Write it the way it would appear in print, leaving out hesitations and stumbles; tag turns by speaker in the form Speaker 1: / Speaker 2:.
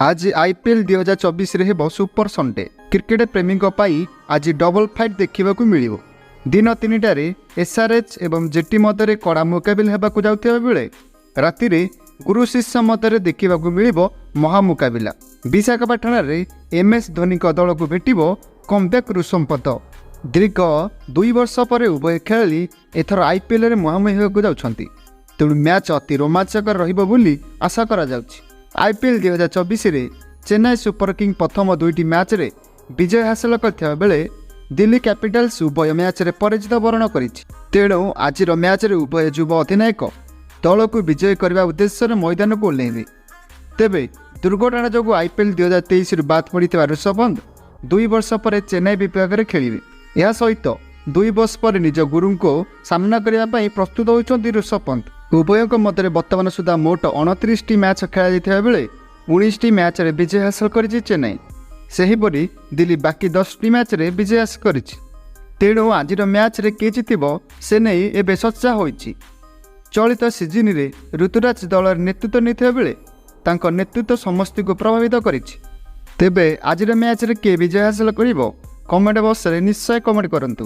Speaker 1: ଆଜି ଆଇପିଏଲ୍ 2024ରେ ହେବ super Sunday. Cricket ପ୍ରେମୀଙ୍କ ପାଇଁ ଆଜି ଡବଲ ଫାଇଟ୍ ଦେଖିବାକୁ ମିଳିବ। ଦିନ 3ଟାରେ ଏସ୍ଆର୍ଏଚ୍ ଏବଂ ଜିଟି ମଧ୍ୟରେ କଡ଼ା ମୁକାବିଲା ହେବାକୁ ଯାଉଥିବା ବେଳେ ରାତିରେ ଗୁରୁ ଶିଷ୍ୟ ମଧ୍ୟରେ ଦେଖିବାକୁ ମିଳିବ ମହାମୁକାବିଲା। ବିଶାଖାପାଟଣାରେ ଏମ୍ଏସ୍ ଧୋନିଙ୍କ ଦଳକୁ ଭେଟିବ କମ୍ବ୍ୟାକ୍ ଋଷଭ ପନ୍ତ। ଦୀର୍ଘ 2 ବର୍ଷ ପରେ ଉଭୟ ଖେଳାଳି ଏଥର ଆଇପିଏଲ୍ରେ ମୁହାଁମୁହିଁ ହେବାକୁ ଯାଉଛନ୍ତି। ତେଣୁ ମ୍ୟାଚ୍ ଅତି ରୋମାଞ୍ଚକର ରହିବ ବୋଲି ଆଶା କରାଯାଉଛି। ଆଇପିଏଲ୍ 2024ରେ ଚେନ୍ନାଇ ସୁପର କିଙ୍ଗ ପ୍ରଥମ ଦୁଇଟି ମ୍ୟାଚ୍ରେ ବିଜୟ ହାସଲ କରିଥିବା ବେଳେ ଦିଲ୍ଲୀ କ୍ୟାପିଟାଲ୍ସ ଉଭୟ ମ୍ୟାଚ୍ରେ ପରାଜିତ ବରଣ କରିଛି। ତେଣୁ ଆଜିର ମ୍ୟାଚ୍ରେ ଉଭୟ ଯୁବ ଅଧିନାୟକ ଦଳକୁ ବିଜୟ କରିବା ଉଦ୍ଦେଶ୍ୟରେ ମଇଦାନକୁ ଓହ୍ଲାଇବେ। ତେବେ ଦୁର୍ଘଟଣା ଯୋଗୁଁ ଆଇପିଏଲ୍ 2023ରୁ ବାଦ୍ ପଡ଼ିଥିବା ଋଷଭ ପନ୍ତ 2 ବର୍ଷ ପରେ ଚେନ୍ନାଇ ବିପକ୍ଷରେ ଖେଳିବେ। ଏହା ସହିତ 2 ବର୍ଷ ପରେ ନିଜ ଗୁରୁଙ୍କୁ ସାମ୍ନା କରିବା ପାଇଁ ପ୍ରସ୍ତୁତ ହୋଇଛନ୍ତି ଋଷଭ ପନ୍ତ। ଉଭୟଙ୍କ ମଧ୍ୟରେ ବର୍ତ୍ତମାନ ସୁଦ୍ଧା ମୋଟ 29ଟି ମ୍ୟାଚ୍ ଖେଳାଯାଇଥିବା ବେଳେ 19ଟି ମ୍ୟାଚ୍ରେ ବିଜୟ ହାସଲ କରିଛି ଚେନ୍ନାଇ। ସେହିପରି ଦିଲ୍ଲୀ ବାକି 10ଟି ମ୍ୟାଚ୍ରେ ବିଜୟ ହାସଲ କରିଛି। ତେଣୁ ଆଜିର ମ୍ୟାଚ୍ରେ କିଏ ଜିତିବ, ସେ ନେଇ ଏବେ ଚର୍ଚ୍ଚା ହୋଇଛି। ଚଳିତ ସିଜିନରେ ଋତୁରାଜ ଦଳର ନେତୃତ୍ୱ ନେଇଥିବା ବେଳେ ତାଙ୍କ ନେତୃତ୍ୱ ସମସ୍ତଙ୍କୁ ପ୍ରଭାବିତ କରିଛି। ତେବେ ଆଜିର ମ୍ୟାଚ୍ରେ କିଏ ବିଜୟ ହାସଲ କରିବ, କମେଣ୍ଟ ବକ୍ସରେ ନିଶ୍ଚୟ କମେଣ୍ଟ କରନ୍ତୁ।